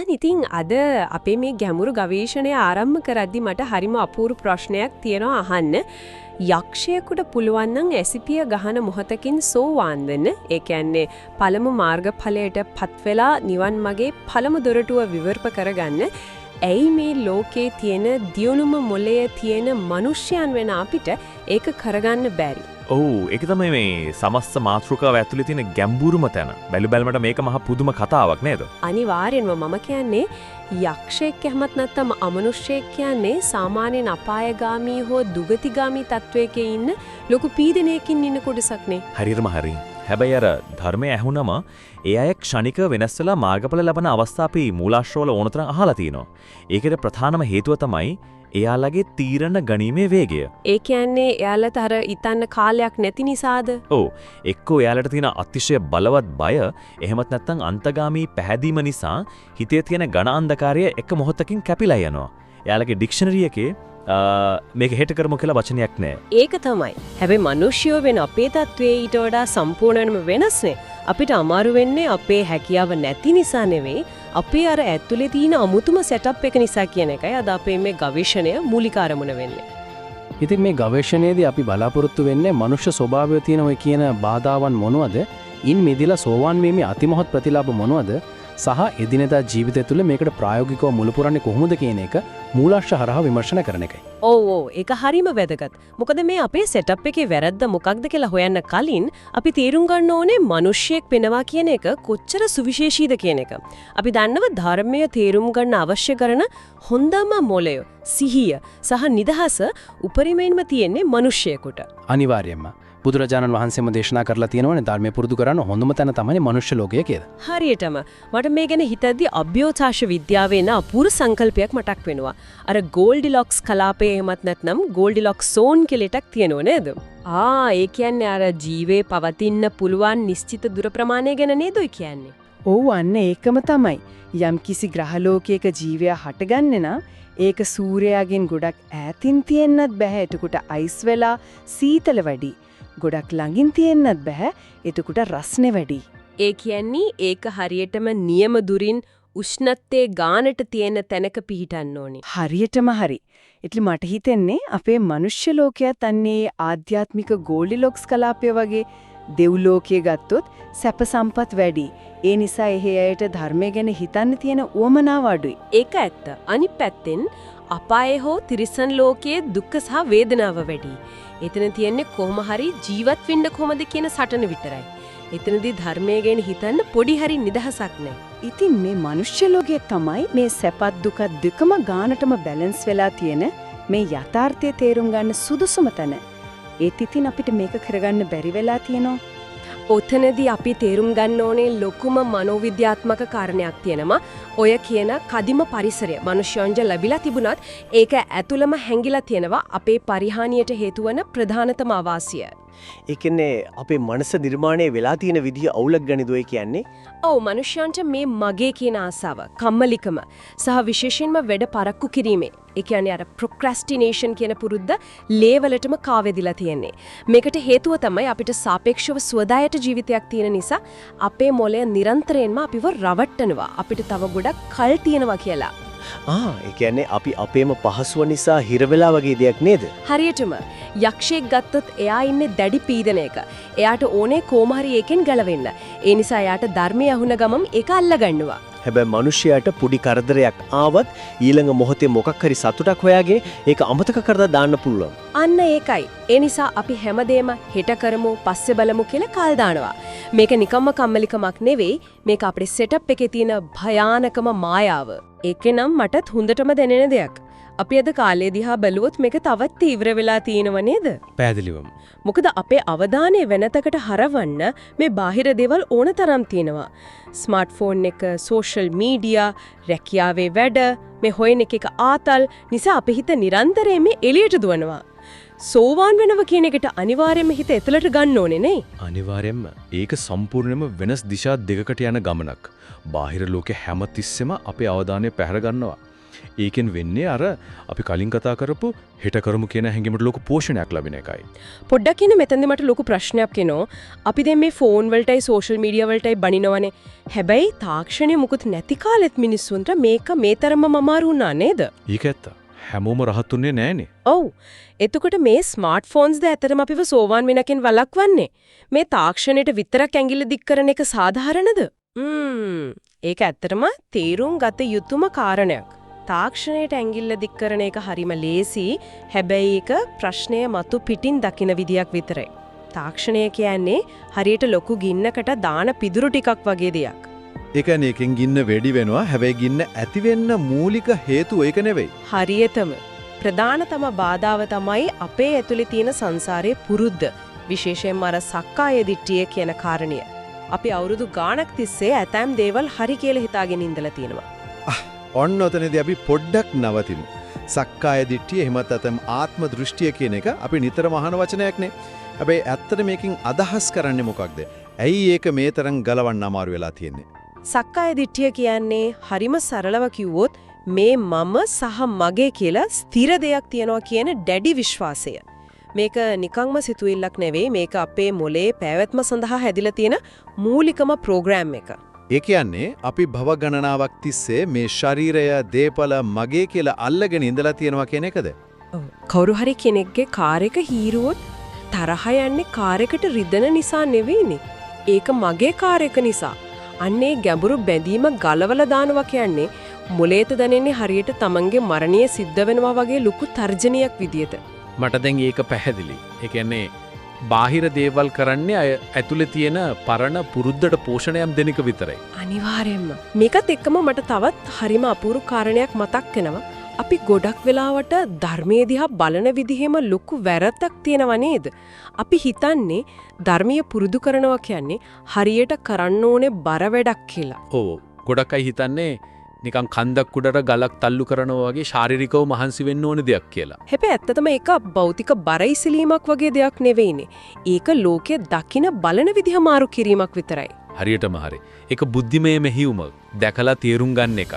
බලන්න ඉතින් අද අපේ මේ ගැඹුරු ගවේෂණය ආරම්භ කරද්දි මට හරිම අපූර්ව ප්‍රශ්නයක් තියෙනවා අහන්න. යක්ෂයෙකුට පුළුවන් නම් ඇසිපිය ගහන මොහොතකින් සෝවාන් වෙන්න. ඒ කියන්නේ පළමු මාර්ගඵලයට පත් වෙලා නිවන් මාගේ පළමු දොරටුව විවෘත කරගන්න. ඇයි මේ ලෝකේ තියෙන දියුණුම මොලය තියෙන මිනිස්යන් වෙන අපිට ඒක කරගන්න බැරි? ඔව්, ඒක තමයි මේ සමස්ත මාතෘකාව ඇතුලේ තියෙන ගැඹුරුම තැන. බැලු බැලමට මේක මහ පුදුම කතාවක් නේද? අනිවාර්යෙන්ම මම කියන්නේ යක්ෂයෙක් එහෙමත් නැත්නම් අමනුෂ්‍යයෙක් කියන්නේ සාමාන්‍යයෙන් අපායගාමී හෝ දුගතිගාමී තත්වයක ඉන්න ලොකු පීඩනයකින් ඉන්න කොටසක් නේ. හරියටම හරි. හැබැයි අර ධර්මය ඇහුනම ඒ අය ක්ෂණික වෙනස් වෙලා මාර්ගඵල ලබන අවස්ථා අපි මූලාශ්‍රවල ඕනතරම් අහලා තිනවා. ඒකට ප්‍රධානම හේතුව තමයි එයාලගේ තීරණ ගනීමේ වේගය. ඒ කියන්නේ එයාලට අර හිතන්න කාලයක් නැති නිසාද? ඔව්. එක්කෝ එයාලට තියෙන අතිශය බලවත් බය, එහෙමත් නැත්නම් අන්තගාමී පැහැදීම නිසා හිතේ තියෙන ඝන අන්ධකාරය එක මොහොතකින් කැපිලා යනවා. එයාලගේ ඩික්ෂනරි එකේ මේක හෙට කරමු කියලා වචනයක් නෑ. ඒක තමයි. හැබැයි මිනිස්සුયો වෙන අපේ තත්ත්වයේ ඊට වඩා සම්පූර්ණයෙන්ම වෙනස්නේ. අපිට අමාරු වෙන්නේ අපේ හැකියාව නැති නිසා නෙවෙයි, අපේ අර ඇතුලේ තියෙන අමුතුම සෙටප් එක නිසා කියන එකයි අද අපේ මේ ගවේෂණය මූලික අරමුණ වෙන්නේ. ඉතින් මේ ගවේෂණයේදී අපි බලාපොරොත්තු වෙන්නේ මනුෂ්‍ය ස්වභාවය තියෙන ඔය කියන බාධාවන් මොනවද? ඉන් මිදිලා සෝවාන් වීමේ අතිමහත් ප්‍රතිලාභ මොනවද? සහ එදිනෙදා ජීවිතය තුළ මේකට ප්‍රායෝගිකව මුල පුරන්නේ කොහොමද කියන එක මූලාශ්‍ර හරහා විමර්ශන කරන එකයි. ඔව් ඔව්, ඒක හරිම වැදගත්. මොකද මේ අපේ සෙටප් එකේ වැරද්ද මොකක්ද කියලා හොයන්න කලින් අපි තේරුම් ගන්න ඕනේ මිනිස්සෙක් වෙනවා කියන එක කොච්චර සුවිශේෂීද කියන එක. අපි දන්නව ධර්මය තේරුම් ගන්න අවශ්‍ය කරන හොඳම මොළය, සිහිය සහ නිදහස උපරිමයෙන්ම තියෙන්නේ මිනිස්සෙකුට. අනිවාර්යයෙන්ම. බුදුරජාණන් වහන්සේම දේශනා කරලා තියෙනවනේ ධර්මය පුරුදු කරන්න හොඳම තැන තමයි මනුෂ්‍ය ලෝකය කියලා. හරියටම. මට මේ ගැන හිතද්දි අභ්‍යවකාශ විද්‍යාවේ එන අපූර්ව සංකල්පයක් මතක් වෙනවා. අර ගෝල්ඩිලොක්ස් කලාපය එහෙමත් නැත්නම් ගෝල්ඩිලොක්ස් සෝන් කියලා එකක් තියෙනව නේද? ආ, ඒ කියන්නේ අර ජීවේ පවතින්න පුළුවන් නිශ්චිත දුර ප්‍රමාණය ගැන නේද ඔය කියන්නේ? ඔව්, අන්න ඒකම තමයි. යම් කිසි ග්‍රහ ලෝකයක ජීවයා හටගන්නේ නම් ඒක සූර්යයාගෙන් ගොඩක් ඈතින් තියෙන්නත් බැහැ. එතකොට අයිස් වෙලා සීතල වැඩි. ගොඩක් ළඟින් තියෙන්නත් බැහැ. එතකොට රස්නේ වැඩි. ඒ කියන්නේ ඒක හරියටම නියම දුරින් උෂ්ණත්වයේ ගානට තියෙන තැනක පිහිටන්න ඕනේ. හරියටම හරි. ඉතින් මට හිතෙන්නේ අපේ මනුෂ්‍ය ලෝකයත් අන්නේ ආධ්‍යාත්මික ගෝල්ඩිලොක්ස් කලාපය වගේ දෙව් ලෝකයේ ගත්තොත් සැප සම්පත් වැඩි. ඒ නිසා එහෙ අයට ධර්මය ගැන හිතන්න තියෙන උවමනාව අඩුයි. ඒක ඇත්ත. අනිත් පැත්තෙන් අපායේ හෝ තිරිසන් ලෝකයේ දුක්ඛ සහ වේදනාව වැඩි. එතන තියෙන්නේ කොහොම හරි ජීවත් වෙන්න කොහොමද කියන සටන විතරයි. එතනදී ධර්මය ගැන හිතන්න පොඩි හරි නිදහසක් නැහැ. ඉතින් මේ මනුෂ්‍ය ලෝකයේ තමයි මේ සැපත් දුකත් දෙකම ගානටම බැලන්ස් වෙලා තියෙන මේ යථාර්ථය තේරුම් ගන්න සුදුසුම තැන. ඒත් ඉතින් අපිට මේක කරගන්න බැරි වෙලා තියෙනවා. ඔතනදී අපි තේරුම් ගන්න ඕනේ ලොකුම මනෝවිද්‍යාත්මක කාරණයක් තියෙනවා. ඔය කියන කදිම පරිසරය මනුෂ්‍යයන්ට ලැබිලා තිබුණත් ඒක ඇතුළම හැංගිලා තියෙනවා අපේ පරිහානියට හේතු වන ප්‍රධානතම අවාසිය. ඒ කියන්නේ අපේ මනස නිර්මාණය වෙලා තියෙන විදිහ අවුලක් ගැනද ඔය කියන්නේ? ඔව්, මනුෂ්‍යයන්ට මේ මගේ කියන ආසාව, කම්මැලිකම සහ විශේෂයෙන්ම වැඩ පරක්කු කිරීමේ, ඒ කියන්නේ අර ප්‍රොක්‍රැස්ටිනේෂන් කියන පුරුද්ද ලේවලටම කාවැදිලා තියෙන්නේ. මේකට හේතුව තමයි අපිට සාපේක්ෂව සුවදායක ජීවිතයක් තියෙන නිසා අපේ මොළය නිරන්තරයෙන්ම අපිව රවට්ටනවා. අපිට තව ගොඩක් කල් තියෙනවා කියලා. ආ, ඒ කියන්නේ අපි අපේම පහසුව නිසා හිර වෙලා වගේ දෙයක් නේද? හරියටම යක්ෂයෙක් ගත්තොත් එයා ඉන්නේ දැඩි පීඩනයක. එයාට ඕනේ කොහොම හරි ඒකෙන් ගැලවෙන්න. ඒ නිසා එයාට ධර්මය අහුන ගමන් ඒක අල්ලගන්නවා. හැබැයි මිනිහයාට පොඩි කරදරයක් ආවත් ඊළඟ මොහොතේ මොකක් හරි සතුටක් හොයාගෙන ඒක අමතක කරලා දාන්න පුළුවන්. අන්න ඒකයි. ඒ නිසා අපි හැමදේම හෙට කරමු, පස්සේ බලමු කියලා කල් දානවා. මේක නිකම්ම කම්මැලිකමක් නෙවෙයි. මේක අපේ සෙටප් එකේ තියෙන භයානකම මායාව. ඒකේ නම් මටත් හොඳටම දැනෙන දෙයක්. අපි අද කාලේ දිහා බැලුවොත් මේක තවත් තීව්‍ර වෙලා තියෙනව නේද? පැහැදිලිවම. මොකද අපේ අවධානය වෙනතකට හරවන්න මේ බාහිර දේවල් ඕන තරම් තියෙනවා. ස්මාර්ට්ෆෝන් එක, සෝෂල් මීඩියා, රැකියාවේ වැඩ, මේ හොයන එක එක ආතල් නිසා අපේ හිත නිරන්තරයෙන් මේ එළියට දුවනවා. සෝවාන් වෙනව කියන එකට අනිවාර්යයෙන්ම හිත ඇතුළට ගන්න ඕනේ නේ. අනිවාර්යයෙන්ම ඒක සම්පූර්ණයෙන්ම වෙනස් දිශා දෙකකට යන ගමනක්. බාහිර ලෝකෙ හැමතිස්සෙම අපේ අවධානය පැහැර ගන්නවා. ඒකෙන් වෙන්නේ අර අපි කලින් කතා කරපු හෙට කරමු කියන හැඟීමට ලොකු පෝෂණයක් ලැබෙන එකයි. පොඩ්ඩක් ඉන්න මෙතනදි මට ලොකු ප්‍රශ්නයක් එනවා. අපි දැන් මේ ෆෝන් වලටයි සෝෂල් මීඩියා වලටයි බනිනවනේ. හැබැයි තාක්ෂණය මුකුත් නැති කාලෙත් මිනිස්සුන්ට මේක මේ තරමම අමාරු වුණා නේද? ඒක ඇත්ත. හැමෝම රහත් උන්නේ නෑනේ. ඔව්. එතකොට මේ ස්මාර්ට්ෆෝන්ස් ද ඇත්තටම අපිව සෝවාන් වෙනකෙන් වළක්වන්නේ? මේ තාක්ෂණයට විතරක් ඇඟිල්ල දික් කරන එක සාධාරණද? ඒක ඇත්තටම තේරුම් ගත යුතුම කාරණයක්. තාක්ෂණයට ඇඟිල්ල දික් කරන එක හරිම ලේසි. හැබැයි ඒක ප්‍රශ්නය මතු පිටින් දකින විදියක් විතරයි. තාක්ෂණය කියන්නේ හරියට ලොකු ගින්නකට දාන පිදුරු ටිකක් වගේ දෙයක්. ඒ කියන්නේ එකෙන් ගින්න වැඩි වෙනවා. හැබැයි ගින්න ඇති වෙන්න මූලික හේතුව ඒක නෙවෙයි. හරියටම ප්‍රධානතම බාධාව තමයි අපේ ඇතුලේ තියෙන සංසාරයේ පුරුද්ද. විශේෂයෙන්ම අර සක්කාය දිට්ඨිය කියන කාරණය. අපි අවුරුදු ගාණක් තිස්සේ ඇතැම් දේවල් හරි කියලා හිතාගෙන ඉඳලා තියෙනවා. ඔන්න ඔතනදී අපි පොඩ්ඩක් නවතිමු. සක්කාය දිට්ඨිය එහෙමත් නැත්නම් ආත්ම දෘෂ්ටිය කියන එක අපි නිතරම අහන වචනයක් නේ. හැබැයි ඇත්තට මේකෙන් අදහස් කරන්නේ මොකක්ද? ඇයි ඒක මේ තරම් ගලවන්න අමාරු වෙලා තියෙන්නේ? සක්කාය දිට්ඨිය කියන්නේ හරිම සරලව කිව්වොත් මේ මම සහ මගේ කියලා ස්ථිර දෙයක් තියනවා කියන දැඩි විශ්වාසය. මේක නිකන්ම සිතුවිල්ලක් නෙවෙයි, මේක අපේ මොලේ පැවැත්ම සඳහා හැදිලා තියෙන මූලිකම ප්‍රෝග්‍රෑම් එක. ඒ කියන්නේ අපි භව ගණනාවක් තිස්සේ මේ ශරීරය, දේපල මගේ කියලා අල්ලගෙන ඉඳලා තියෙනවා කියන එකද? ඔව්. කවුරු හරි කෙනෙක්ගේ කාර් එක හීරුවොත් තරහ යන්නේ කාර් එකට රිදෙන නිසා නෙවෙයිනේ. ඒක මගේ කාර් එක නිසා. අන්න ඒ ගැඹුරු බැඳීම ගලවලා දානවා කියන්නේ මොලේට දැනෙන්නේ හරියට තමන්ගේ මරණය සිද්ධ වෙනවා වගේ ලොකු තර්ජනයක් විදියට. මට දැන් ඒක පැහැදිලි. ඒ කියන්නේ බාහිර දේවල් කරන්නේ අය ඇතුලේ තියෙන පරණ පුරුද්දට පෝෂණයක් දෙන එක විතරයි. අනිවාර්යයෙන්ම. මේකත් එක්කම මට තවත් හරිම අපූර්ව කාරණයක් මතක් වෙනවා. අපි ගොඩක් වෙලාවට ධර්මයේ දිහා බලන විදිහෙම ලොකු වැරද්දක් තියෙනවා නේද? අපි හිතන්නේ ධර්මීය පුරුදු කරනවා කියන්නේ හරියට කරන්න ඕනේ බර වැඩක් කියලා. ඔව්. ගොඩක් අය හිතන්නේ නිකන් කන්දක් උඩට ගලක් තල්ලු කරනවා වගේ ශාරීරිකව මහන්සි වෙන්න ඕන දෙයක් කියලා. හැබැයි ඇත්තටම ඒක භෞතික බර ඉසිලීමක් වගේ දෙයක් නෙවෙයිනේ. ඒක ලෝකය දකින බලන විදිහ මාරු කිරීමක් විතරයි. හරියටම හරි. ඒක බුද්ධිමය මෙහෙයුමක්. දැකලා තේරුම් ගන්න එකක්.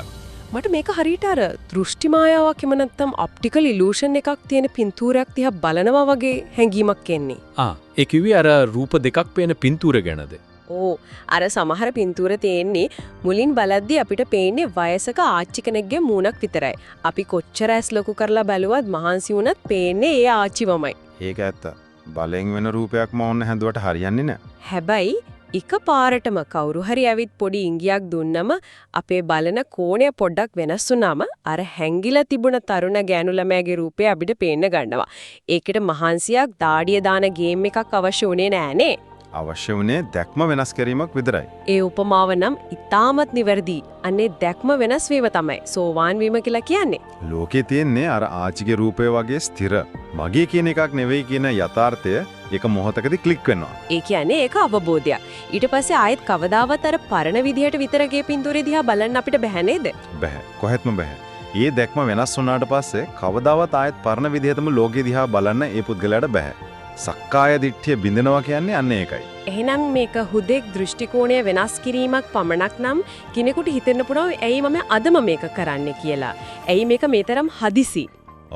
මට මේක හරියට අර දෘෂ්ටි මායාවක් එහෙම නැත්නම් ඔප්ටිකල් ඉලූෂන් එකක් තියෙන පින්තූරයක් දිහා බලනවා වගේ හැඟීමක් එන්නේ. ආ, ඒ කිව්වේ අර රූප දෙකක් පේන පින්තූර ගැනද? ඕ, අර සමහර පින්තූර තියෙන්නේ මුලින් බලද්දි අපිට පේන්නේ වයසක ආච්චි කෙනෙක්ගේ මූණක් විතරයි. අපි කොච්චර ඇස් ලොකු කරලා බැලුවත් මහන්සි වුණත් පේන්නේ ඒ ආච්චිවමයි. ඒක ඇත්ත. බලෙන් වෙන රූපයක්ම ඕන්න හැදුවට හරියන්නේ නෑ. හැබැයි එක පාරටම කවුරු හරි ඇවිත් පොඩි ඉංගියක් දුන්නම අපේ බලන කෝණය පොඩ්ඩක් වෙනස් වුණාම අර හැංගිලා තිබුණ තරුණ ගෑනු ළමයාගේ රූපය අපිට පේන්න ගන්නවා. ඒකට මහන්සියක් දාඩිය දාන ගේම් එකක් අවශ්‍ය වුණේ නෑනේ. අවශ්‍ය වුණේ දැක්ම වෙනස් කිරීමක් විතරයි. ඒ උපමාව නම් ඉතාමත් නිවැරදි. අනේ දැක්ම වෙනස් වීම තමයි සෝවාන් වීම කියලා කියන්නේ. ලෝකේ තියෙන්නේ අර ආච්චිගේ රූපය වගේ ස්ථිර මගේ කියන එකක් නෙවෙයි කියන යථාර්ථය එක මොහොතකදී ක්ලික් වෙනවා. ඒ කියන්නේ ඒක අවබෝධයක්. ඊට පස්සේ ආයෙත් කවදාවත් අර පරණ විදිහට විතරගේ පින්තූරේ දිහා බලන්න අපිට බැහැ නේද? බැහැ. කොහෙත්ම බැහැ. ඒ දැක්ම වෙනස් වුණාට පස්සේ කවදාවත් ආයෙත් පරණ විදිහටම ලෝකේ දිහා බලන්න ඒ පුද්ගලයාට බැහැ. සක්කාය දිට්ඨිය බිඳෙනවා කියන්නේ අන්න ඒකයි. එහෙනම් මේක හුදෙක් දෘෂ්ටි කෝණය වෙනස් කිරීමක් පමණක් නම් කෙනෙකුට හිතෙන්න පුළුවන් ඇයි මම අදම මේක කරන්නේ කියලා. ඇයි මේක මේ තරම් හදිසි?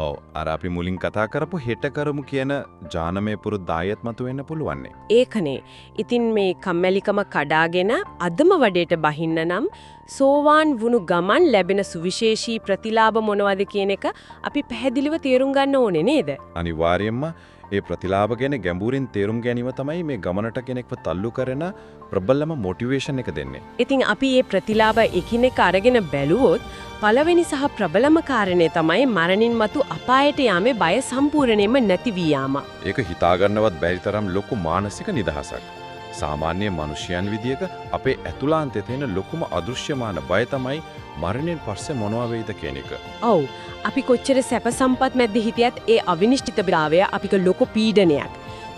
ඔව්, අර අපි මුලින් කතා කරපු හෙට කරමු කියන ජානමය පුරුද්ද ආයෙත් මතුවෙන්න පුළුවන්නේ. ඒකනේ. ඉතින් මේ කම්මැලිකම කඩාගෙන අදම වැඩේට බහින්න නම් සෝවාන් වුණු ගමන් ලැබෙන සුවිශේෂී ප්‍රතිලාභ මොනවද කියන එක අපි පැහැදිලිව තේරුම් ගන්න ඕනේ නේද? අනිවාර්යයෙන්ම ඒ ප්‍රතිලාභ ගැන ගැඹුරින් තේරුම් ගැනීම තමයි මේ ගමනට කෙනෙක්ව තල්ලු කරන ප්‍රබලම මොටිවේෂන් එක දෙන්නේ. ඉතින් අපි මේ ප්‍රතිලාභ එකිනෙක අරගෙන බැලුවොත් පළවෙනි සහ ප්‍රබලම කාරණය තමයි මරණින් මතු අපායට යාමේ බය සම්පූර්ණයෙන්ම නැති වී යාම. ඒක හිතාගන්නවත් බැරි තරම් ලොකු මානසික නිදහසක්. සාමාන්‍ය මිනිසයන් විදියක අපේ ඇතුළාන්තයේ තියෙන ලොකුම අදෘශ්‍යමාන බය තමයි මරණයෙන් පස්සේ මොනවා වෙයිද කියන එක. ඔව්, අපි කොච්චර සැප සම්පත් මැද්ද හිටියත් ඒ අවිනිශ්චිතභාවය අපිට ලොකු පීඩනයක්.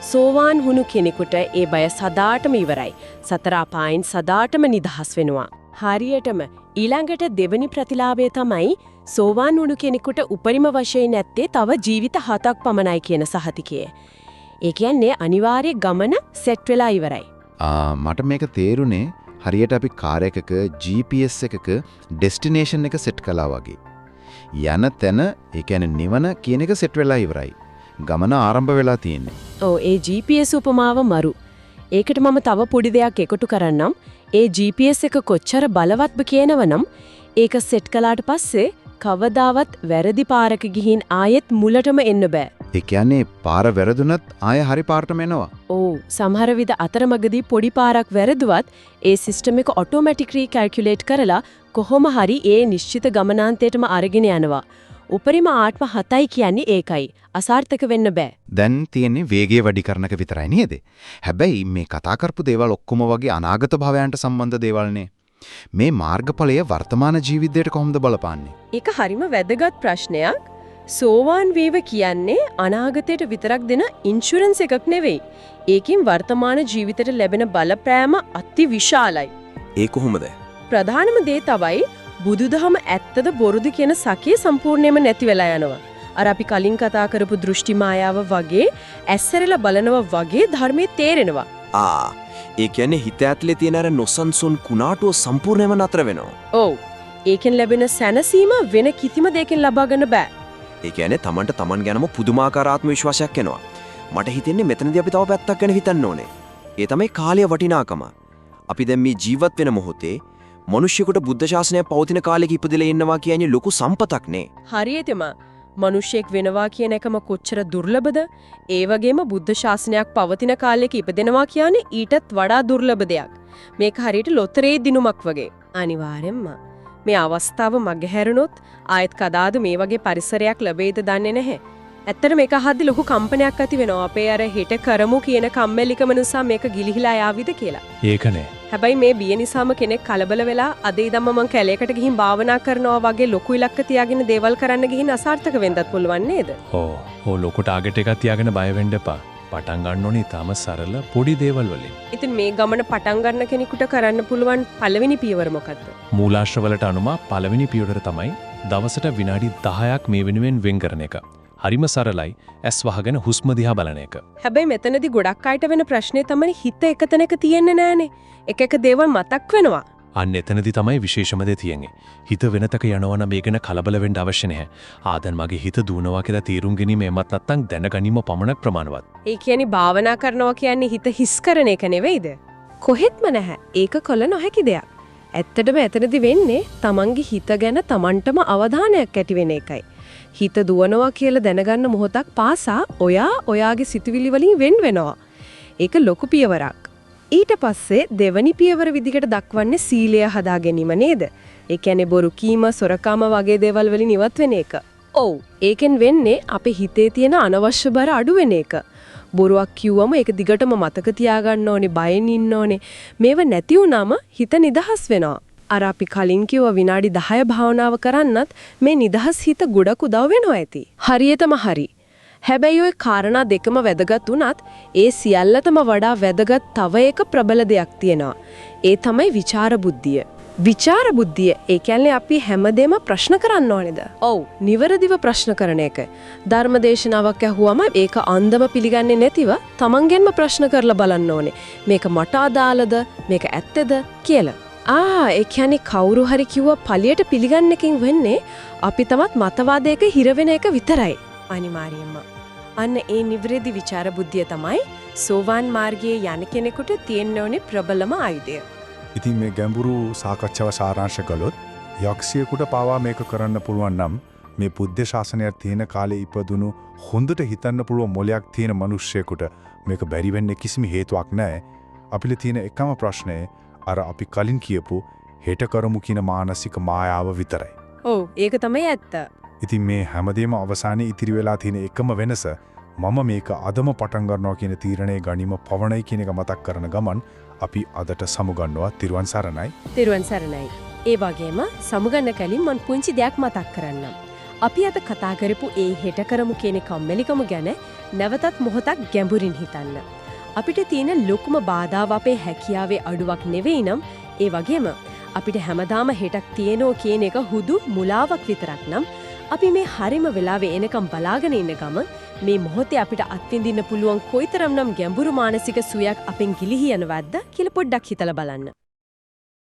සෝවාන් වුණු කෙනෙකුට ඒ බය සදාටම ඉවරයි. සතර අපායන් සදාටම නිදහස් වෙනවා. හරියටම ඊළඟට දෙවෙනි ප්‍රතිලාභය තමයි සෝවාන් වුණු කෙනෙකුට උපරිම වශයෙන් ඇත්තේ තව ජීවිත 7ක් පමණයි කියන සහතිකය. ඒ කියන්නේ අනිවාර්ය ගමන සෙට් වෙලා ඉවරයි. මට මේක තේරුනේ හරියට අපි කාර් එකක GPS එකක ඩෙස්ටිනේෂන් එක සෙට් කළා වගේ. යන තැන, ඒ කියන්නේ නිවන කියන එක සෙට් වෙලා ඉවරයි. ගමන ආරම්භ වෙලා තියෙන්නේ. ඔව්, ඒ GPS උපමාව මරු. ඒකට මම තව පොඩි දෙයක් එකතු කරන්නම්. ඒ GPS එක කොච්චර බලවත්ද කියනවනම් ඒක සෙට් කළාට පස්සේ කවදාවත් වැරදි පාරක ගිහින් ආයෙත් මුලටම එන්න බෑ. ඒ කියන්නේ පාර වැරදුනත් ආයෙ හරි පාරටම එනවා. ඔව්, සමහර විට අතරමඟදී පොඩි පාරක් වැරදුවත් ඒ සිස්ටම් එක ඔටෝමැටික්ලි කැල්කියුලේට් කරලා කොහොම හරි ඒ නිශ්චිත ගමනාන්තයටම අරගෙන යනවා. උපරිම ආත්ම 7යි කියන්නේ ඒකයි. අසාර්ථක වෙන්න බෑ. දැන් තියෙන්නේ වේගය වැඩි කරන එක විතරයි නේද? හැබැයි මේ කතා කරපු දේවල් ඔක්කොම වගේ අනාගත භවයන්ට සම්බන්ධ දේවල්නේ. මේ මාර්ගඵලය වර්තමාන ජීවිතයට කොහොමද බලපාන්නේ? ඒක හරිම වැදගත් ප්‍රශ්නයක්. සෝවාන් වීම කියන්නේ අනාගතයට විතරක් දෙන ඉන්ෂුරන්ස් එකක් නෙවෙයි. ඒකෙන් වර්තමාන ජීවිතයට ලැබෙන බලපෑම අති විශාලයි. ඒ කොහොමද? ප්‍රධානම දේ තමයි බුදුදහම ඇත්තද බොරුද කියන සැකය සම්පූර්ණයෙන්ම නැති වෙලා යනවා. අර අපි කලින් කතා කරපු දෘෂ්ටි මායාව වගේ ඇස්සරලා බලනවා වගේ ධර්මයේ තේරෙනවා. ආ, ඒ කියන්නේ හිත ඇතුලේ තියෙන අර නොසන්සුන් කුණාටුව සම්පූර්ණයෙන්ම නතර වෙනවා. ඔව්. ඒකෙන් ලැබෙන සැනසීම වෙන කිසිම දෙයකින් ලබා ගන්න බෑ. ඒ කියන්නේ තමන්ට තමන් ගැනම පුදුමාකාර ආත්ම විශ්වාසයක් එනවා. මට හිතෙන්නේ මෙතනදී අපි තව පැත්තක් ගැන හිතන්න ඕනේ. ඒ තමයි කාලය වටිනාකම. අපි දැන් මේ ජීවත් වෙන මොහොතේ මිනිස්සුන්ට බුද්ධ ශාසනය පවතින කාලෙක ඉපදෙලා ඉන්නවා කියන්නේ ලොකු සම්පතක් නේ. හරියටම මිනිසෙක් වෙනවා කියන එකම කොච්චර දුර්ලභද? ඒ වගේම බුද්ධ ශාසනයක් පවතින කාලෙක ඉපදෙනවා කියන්නේ ඊටත් වඩා දුර්ලභ දෙයක්. මේක හරියට ලොතරේ දිනුමක් වගේ. අනිවාර්යෙන්ම මේ අවස්ථාව මගහැරුණොත් ආයෙත් කදාද මේ වගේ පරිසරයක් ලැබෙයිද දන්නේ නැහැ. ඇත්තට මේක අහද්දි ලොකු කම්පනයක් ඇති වෙනවා. අපේ අර හෙට කරමු කියන කම්මැලිකම නිසා මේක ගිලිහිලා යාවිද කියලා. ඒකනේ. හැබැයි මේ බිය නිසාම කෙනෙක් කලබල වෙලා අද ඉඳන්ම මං කැලේකට ගිහින් භාවනා කරනවා වගේ ලොකු ඉලක්ක තියාගෙන දේවල් කරන්න ගිහින් අසාර්ථක වෙන්නත් පුළුවන් නේද? ඔව්. ඔව්, ලොකු ටාගට් එකක් තියාගෙන බය වෙන්න එපා. පටන් ගන්න ඕනේ ඊටම සරල පොඩි දේවල් වලින්. ඉතින් මේ ගමන පටන් ගන්න කෙනෙකුට කරන්න පුළුවන් පළවෙනි පියවර මොකද්ද? මූලාශ්‍රවලට අනුව පළවෙනි පියවර තමයි දවසට විනාඩි 10ක් මේ වෙනුවෙන් වෙන් කරන එක. හරිම සරලයි. ඇස් වහගෙන හුස්ම දිහා බලන එක. හැබැයි මෙතනදී ගොඩක් අයට වෙන ප්‍රශ්නේ තමයි හිත එක තැනක තියෙන්නේ නෑනේ. එක එක දේවල් මතක් වෙනවා. අන්න එතනදී තමයි විශේෂම දේ තියෙන්නේ. හිත වෙනතක යනවා නම් ඒ ගැන කලබල වෙන්න අවශ්‍ය නැහැ. ආ, දැන් මගේ හිත දුවනවා කියලා තීරුම් ගැනීම එමත් නැත්නම් දැන ගැනීම පමණක් ප්‍රමාණවත්. ඒ කියන්නේ භාවනා කරනවා කියන්නේ හිත හිස් කරන එක නෙවෙයිද? කොහෙත්ම නැහැ. ඒක කළ නොහැකි දෙයක්. ඇත්තටම එතනදි වෙන්නේ තමන්ගේ හිත ගැන තමන්ටම අවධානයක් ඇති වෙන එකයි. හිත දුවනවා කියලා දැනගන්න මොහොතක් පාසා ඔයා ඔයාගේ සිතුවිලි වලින් වෙන් වෙනවා. ඒක ලොකු පියවරක්. ඊට පස්සේ දෙවනි පියවර විදිහට දක්වන්නේ සීලය හදා ගැනීම නේද? ඒ කියන්නේ බොරු කීම, සොරකම වගේ දේවල් වලින් ඉවත් වෙන එක. ඔව්. ඒකෙන් වෙන්නේ අපේ හිතේ තියෙන අනවශ්‍ය බර අඩු වෙන එක. බොරුවක් කිව්වම ඒක දිගටම මතක තියාගන්න ඕනේ, බයෙන් ඉන්න ඕනේ. මේව නැති වුනම හිත නිදහස් වෙනවා. අර අපි කලින් කිව්ව විනාඩි 10 භාවනාව කරන්නත් මේ නිදහස් හිත ගොඩක් උදව් වෙනවා ඇති. හරියටම හරි. හැබැයි ඔය කාරණා දෙකම වැදගත් වුණත් ඒ සියල්ලටම වඩා වැදගත් තව එක ප්‍රබල දෙයක් තියෙනවා. ඒ තමයි විචාර බුද්ධිය. විචාර බුද්ධිය ඒ කියන්නේ අපි හැමදේම ප්‍රශ්න කරන්න ඕනේද? ඔව්, නිවැරදිව ප්‍රශ්න කරන එක. ධර්මදේශනාවක් ඇහුවම ඒක අන්දම පිළිගන්නේ නැතිව තමන්ගෙන්ම ප්‍රශ්න කරලා බලන්න ඕනේ. මේක මට අදාළද? මේක ඇත්තද කියලා. ආ, ඒ කියන්නේ කවුරු හරි කිව්ව පළියට පිළිගන්න එකෙන් වෙන්නේ අපි තමත් මතවාදයක හිර වෙන එක විතරයි. අනිවාර්යයෙන්ම. අන්න ඒ නිවැරදි විචාර බුද්ධිය තමයි සෝවාන් මාර්ගයේ යන කෙනෙකුට තියෙන්න ඕනේ ප්‍රබලම ආයුධය. ඉතින් මේ ගැඹුරු සාකච්ඡාව සාරාංශ කළොත් යක්ෂයෙකුට පවා මේක කරන්න පුළුවන් නම් මේ බුද්ධ ශාසනයක් තියෙන කාලේ ඉපදුණු හොඳට හිතන්න පුළුවන් මොලයක් තියෙන මිනිස්සෙකුට මේක බැරි වෙන්න කිසිම හේතුවක් නැහැ. අපිට තියෙන එකම ප්‍රශ්නය අර අපි කලින් කියපු හෙට කරමු කියන මානසික මායාව විතරයි. ඔව්, ඒක තමයි ඇත්ත. ඉතින් මේ හැමදේම අවසානයේ ඉතිරි වෙලා තියෙන එකම වෙනස මම මේක අදම පටන් ගන්නවා කියන තීරණය ගැනීම පවණයි කියන එක මතක් කරන ගමන් අපි අදට සමුගන්නවා. තිරුවන් සරණයි. තිරුවන් සරණයි. ඒ වගේම සමුගන්න කලින් මං පුංචි දෙයක් මතක් කරන්නම්. අපි අද කතා කරපු ඒ හෙට කරමු කියන කම්මැලිකම ගැන නැවතත් මොහොතක් ගැඹුරින් හිතන්න. අපිට තියෙන ලොකුම බාධාව අපේ හැකියාවේ අඩුවක් නෙවෙයි නම්, ඒ වගේම අපිට හැමදාම හෙටක් තියෙනෝ කියන එක හුදු මුලාවක් විතරක් නම්, අපි මේ හරිම වෙලාවේ එනකම් බලාගෙන ඉන්න ගමන් මේ මොහොතේ අපිට අත්විඳින්න පුළුවන් කොයිතරම්නම් ගැඹුරු මානසික සුවයක් අපෙන් ගිලිහි යනවද්ද කියලා පොඩ්ඩක් හිතලා බලන්න.